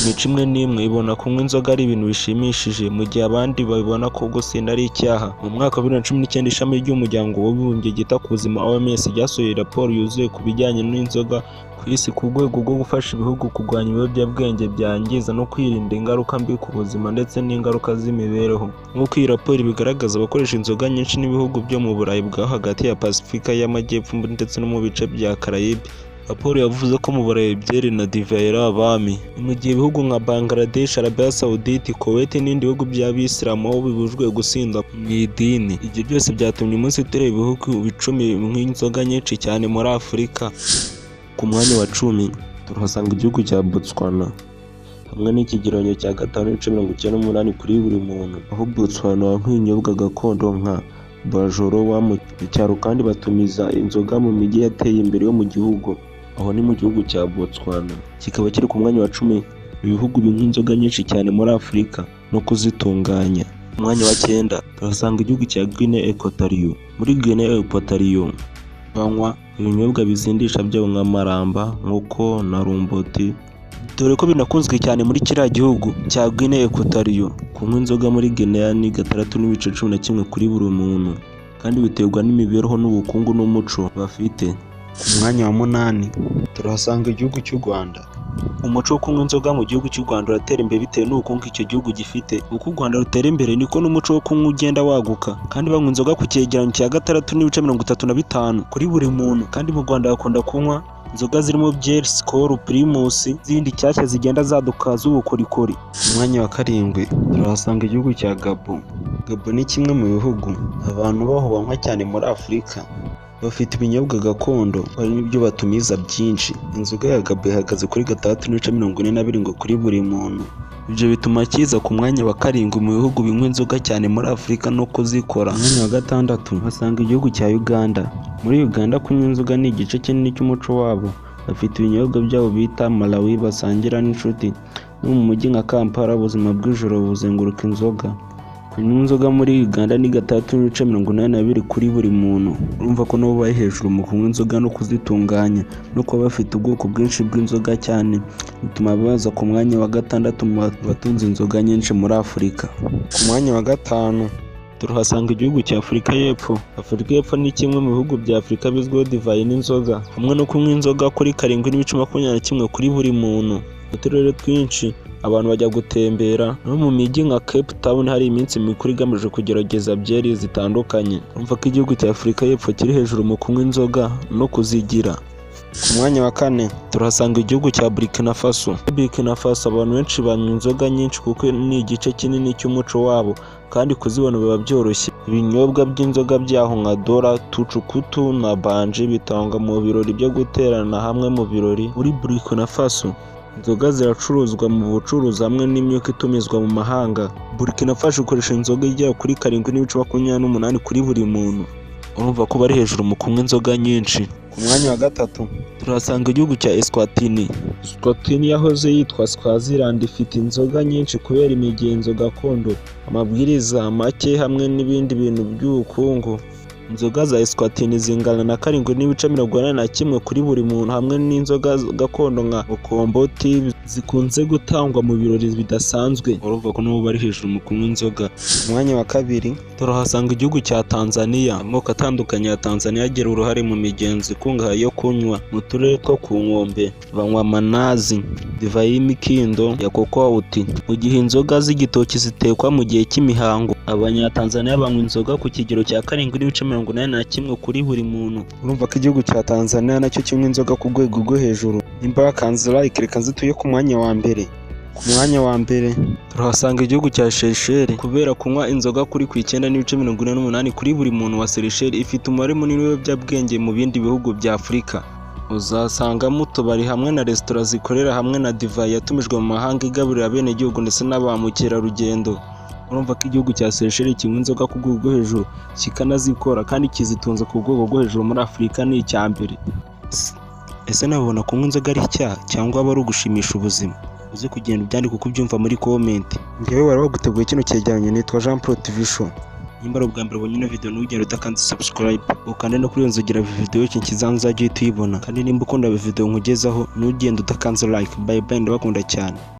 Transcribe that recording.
Imico imwe n'imwe ibona kunywa inzoga ari ibintu bishimishije, mu gihe abandi babibona ko gusinda ari icyaha. Mu mwaka wa 2019, ishami ry'Umuryango w'Abibumbye ryita ku buzima, OMS, ryasohoye raporo yuzuye ku bijyanye n'inzoga ku isi ku rwego rwo gufasha ibihugu kurwanya ibiyobyabwenge byangiza no kwirinda ingaruka mbi ku buzima ndetse n'ingaruka z'imibereho. Nk'uko iyi raporo ibigaragaza, abakoresha inzoga nyinshi n'ibihugu byo mu Burayi bwo hagati ya Pasifika y'Amajyepfo ndetse no mu bice bya Karayibe. Raporo yavuze ko mu Burayi byeri na divayi ari abami, ni mu gihe ibihugu nka Bangladesh, Arabia Saudite, Kuwait n'ibindi bihugu by'Abisilamu aho bibujijwe gusinda mu idini. Ibyo byose byatumye umunsi tureba ibihugu 10 binywa inzoga nyinshi cyane muri Afurika. Ku mwanya wa 10 turahasanga igihugu cya Botswana hamwe n'ikigereranyo cya 5.98 kuri buri muntu, aho Botswana banywa ibinyobwa gakondo nka Bajolowa mu cyaro kandi batumiza inzoga mu mijyi yateye imbere yo mu gihugu. Aho ni mu gihugu cya Botswana, kikaba kiri ku mwanya wa 10 ibihugu binywa inzoga nyinshi cyane muri Afurika no kuzitunganya. Ku mwanya wa 9 turasanga igihugu cya Guinea Equatorial. Muri Guinea Equatorial banywa ibinyobwa bisindisha byabo nka maramba, nkoko na rumboti, dore ko binakunzwe cyane muri kiriya gihugu cya Guinea Equatorial. Kunywa inzoga muri Guinea ni 6.11 kuri buri muntu, kandi biterwa n'imibereho n'ubukungu n'umuco bafite. Ku mwanya wa 8 turahasanga igihugu cy'u Rwanda. Umuco wo kunywa inzoga mu gihugu cy'u Rwanda uratera imbere bitewe n'ubukungu icyo gihugu gifite. Uko u Rwanda rutera imbere niko n'umuco wo kunywa ugenda waguka, kandi banywa inzoga ku cyegeranyo cya 6.35 kuri buri muntu. Kandi mu Rwanda bakunda kunywa inzoga zirimo byeri, Skol, Primus, n'izindi nshyashya zigenda zaduka z'ubukorikori. Ku mwanya wa 7 turahasanga igihugu cya Gabon. Gabon ni kimwe mu bihugu abantu baho banywa cyane muri Afurika. Bafite ibinyobwa gakondo, hari n'ibyo batumiza byinshi. Inzoga ya Gabon ihagaze kuri 6.47 kuri buri muntu. Ibyo bituma kiza ku mwanya wa 7 mu bihugu binywa inzoga cyane muri Afurika no kuzikora. Ku mwanya wa 6 uhasanga igihugu cya Uganda. Muri Uganda kunywa inzoga ni igice kinini cy'umuco wabo. Bafite ibinyobwa byabo bita Malawi basangira n'inshuti. No mu mujyi nka Kampala ubuzima bw'ijoro buzenguruka inzoga. Kunywa inzoga muri Uganda ni 6.82 kuri buri muntu. Urumva ko nabo bari hejuru mu kunywa inzoga no kuzitunganya, no kuba bafite ubwoko bwinshi bw'inzoga cyane bituma baza ku mwanya wa 6 mu batunze inzoga nyinshi muri Afurika. Ku mwanya wa 5 turahasanga igihugu cya Afurika y'Epfo. Afurika y'Epfo ni kimwe mu bihugu bya Afurika bizwiho divayi n'inzoga, hamwe no kunywa inzoga kuri 7.21 kuri buri muntu. Mu turere twinshi abantu bajya gutembera, no mu mijyi nka Cape Town hari iminsi mikuru igamije kugerageza byeri zitandukanye. Urumva ko igihugu cya Afurika y'Epfo kiri hejuru mu kunywa inzoga no kuzigira. Ku mwanya wa 4 turahasanga igihugu cya Burkina Faso. Muri Burkina Faso abantu benshi banywa inzoga nyinshi kuko ni igice kinini cy'umuco wabo, kandi kuzibona biba byoroshye. Ibinyobwa by'inzoga byaho nka Dora, Tucukutu na Banji bitangwa mu birori byo guterana hamwe mu birori. Muri Burkina Faso inzoga ziracuruzwa mu bucuruzi hamwe n'imyuka itumizwa mu mahanga. Burkina Faso ikoresha inzoga igera kuri 7.28 kuri buri muntu. Urumva ko bari hejuru mu kunywa inzoga nyinshi. Ku mwanya wa 3 turahasanga igihugu cya Eswatini. Eswatini yahoze yitwa Swaziland ifite inzoga nyinshi kubera imigenzo gakondo, amabwiriza make hamwe n'ibindi bintu by'ubukungu. Inzoga za Eswatini zingana na 7.81 kuri buri muntu, hamwe n'inzoga gakondo nka Okomboti zikunze gutangwa mu birori bidasanzwe. Urumva ko nabo bari hejuru mu kunywa inzoga. Ku mwanya wa 2 turahasanga igihugu cya Tanzania. Amoko atandukanye ya Tanzania agira uruhare mu migenzo ikungahaye yo kunywa. Mu turere two ku nkombe banywa manazi, divayi y'imikindo ya kokowuti, mu gihe inzoga z'igitoki zitekwa mu gihe cy'imihango. Abanyatanzania banywa inzoga ku kigero cya 7.81 kuri buri muntu. Urumva ko igihugu cya Tanzania nacyo kinywa inzoga ku rwego rwo hejuru. Nimba wakanze like, reka nze tuye ku mwanya wa 1. Ku mwanya wa 1 turahasanga igihugu cya Seychelles. Kubera kunywa inzoga kuri ku 9.48 kuri buri muntu wa Seychelles, ifite umubare munini w'ibiyobyabwenge mu bindi bihugu bya Afurika. Uzasangamo utubari hamwe na resitora zikorera hamwe na divayi yatumijwe mu mahanga igaburira abenegihugu ndetse na ba mukerarugendo. Urumva ko igihugu cya Seychelles kinywa inzoga ku rwego rwo hejuru, kikanazikora kandi kizitunze ku rwego rwo hejuru muri Afurika, ni icya mbere. Ese nawe ubona kunywa inzoga ari icyaha cyangwa aba ari ugushimisha ubuzima? Uze kugenda ubyandike uko ubyumva muri comment. Njyewe wari waguteguye kino cyegeranyo nitwa Jean Paul TV Show. Nimba ari ubwa mbere ubonye ino video, ntugende udakanze subscribe, ukande no kuri iyo nzogera video iki kizaza uzajya uhita uyibona. Kandi nimba ukunda video nkugezaho, ntugende udakanze like. Bye bye, ndabakunda cyane.